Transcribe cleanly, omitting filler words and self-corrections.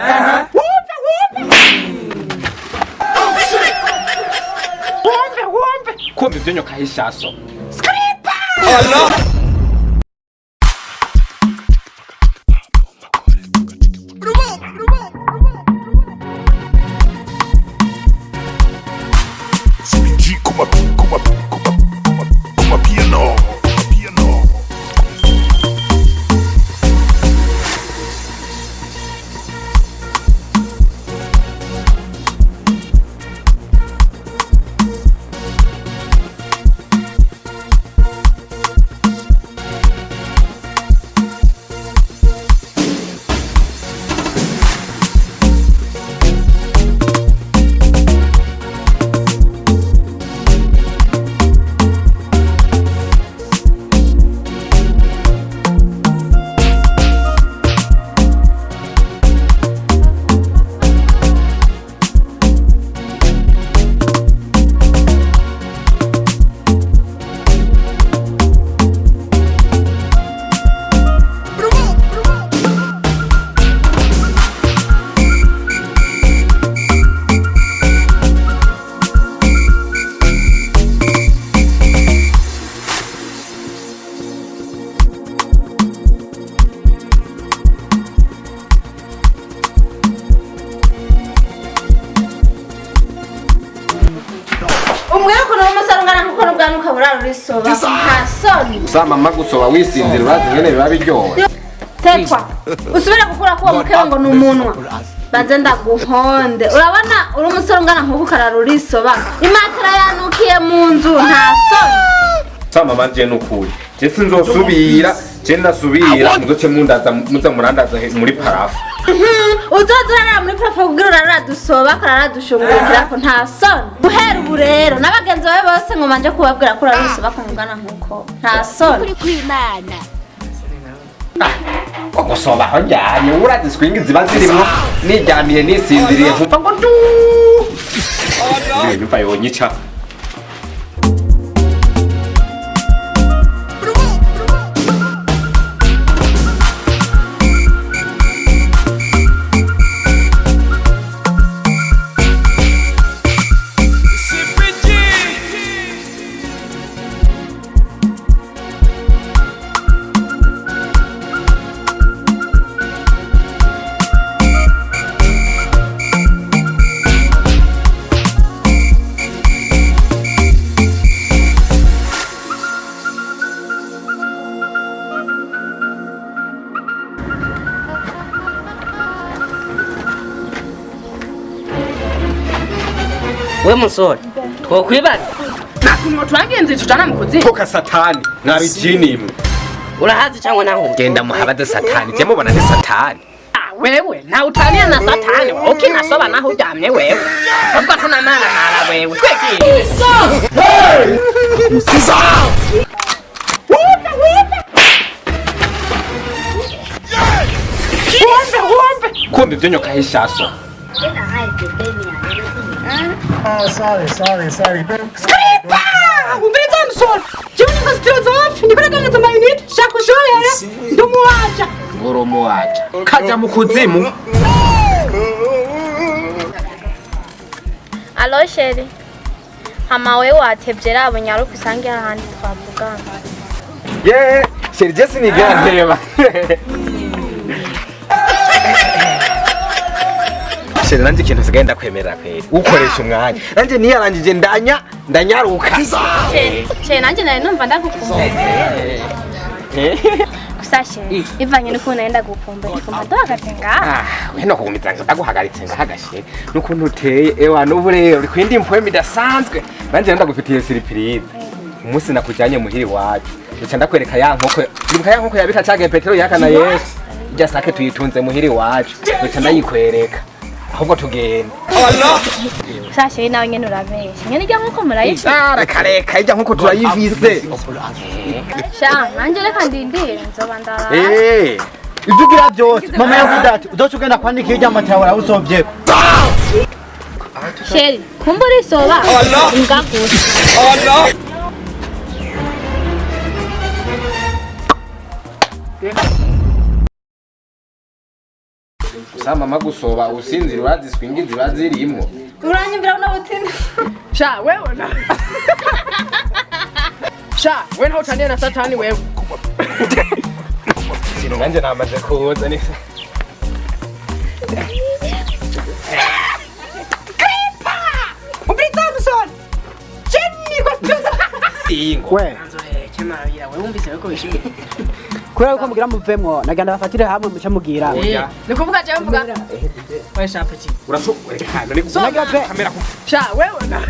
Wumve, wumve, wumve, wumve, kumva ibyo nyoka hishaso. CBG kuma kuma kuma kuma kuma piano piano. Umweko n'umusore ungana nkuko n'ubwanwa ukaba urarurisoba, nta soni? Gusa mama, gusoba wisinzira, urazi ingene biba biryohe. Tetwa, usubire gukura kuwo mukeba ngo ni umunwa, baze ndaguhonde. Urabona uri umusore ungana nkuko ukararurisoba, imatera yanukiye mu nzu, nta soni? Sa mama, je nukuri je sinzosubira, je ndasubira muzoce mundaza, muza murandaza muri parafu. Uzoza urarara muri plafond kugira urarara dusoba, kararadushungurukirako, nta soni? Guhera ubu rero n'abagenzi bawe bose ngo manje kubabwira ko urarurisoba kungana nkuko, nta soni? Gusoba aho njyanye, urazi swingi ziba zirimwo, niryamiye nisinziriye nkumva ngo du nyumva yonyica. CBG. We musore, twokwibana. Nta twagenze tujana mu kuzimu. Toka satani, mwabijini imwe. Urahazi cyangwa naho? Genda muhabaze satani, je mubona ni satani. Ah, wewe na utaniye na satani ukinasoba naho uryamye wewe, ubwo ntunamaramara wewe, twegire. Wumve, wumve, wumve, wumve, kumva ibyo nyoka hishaso. Umviriza musore, jewe niko zitiro zopfi ndiko naganiriza amayinite shaka ushorere ndumuwaja. Ngoromo waja kaja mu kuzimu. Alo chérie, hama wewe watevye, rabo nyaruka usange hahandi twavugana. Ye chérie, je sinigera ndeba. Chérie, nanje ikintu nsigaye ndakwemerera kweri, ukoresha umwanya, nanje niyarangije ndanya ndanyaruka. Chérie, chérie, nanje nari numva ndagukumbuye. Gusa chérie, bivanye n'ukuntu nari ndagukumbuye, tugomba duhagaze ngaha. Ah, we no kugumiza ndaguhagaritse ngahagashe n'ukuntu uteye, ewa n'ubu rero uri kwindi mpwemu idasanzwe. Nanje ndagufitiye surprise. Umunsi nakujyanye muhiri wacu, duca ndakwereka ya nkoko, ndibuka ya nkoko yabika cagiye Petero yakana Yesu, irya sake tuyitunze muhiri wacu, duca ndayikwereka. Ahubwo tugenda. Gusa chérie, nawe nyene urabesha. Nyene irya nkuko murayifite. Ah, reka reka, irya nkoko turayivise. Sha, nanje reka ndindire nzoba ndarara. Eh. Ibyo ugira byose, mama yavuze ati uzoca ugenda kwandika irya matera warawusovyeko. Chérie, kumbura isoba imbwa gusa. Gusa mama gusoba usinzira urazi swingi ziba zirimwo. Uranyumvira buno butini. Sha wewe na sha wewe ntaho utaniye na satani wewe. Nanjye namaze kuza ni Umviriza musore. Jenny kwa ingo. We Wumvise ko wishimye. Kubera yuko mugira muvemwo, nagenda bafatire hamwe muce mugira. Oya. Ni kuvuga jewe mvuga. We sha petit. Urashoboye none Nagira pe kamera Sha wewe na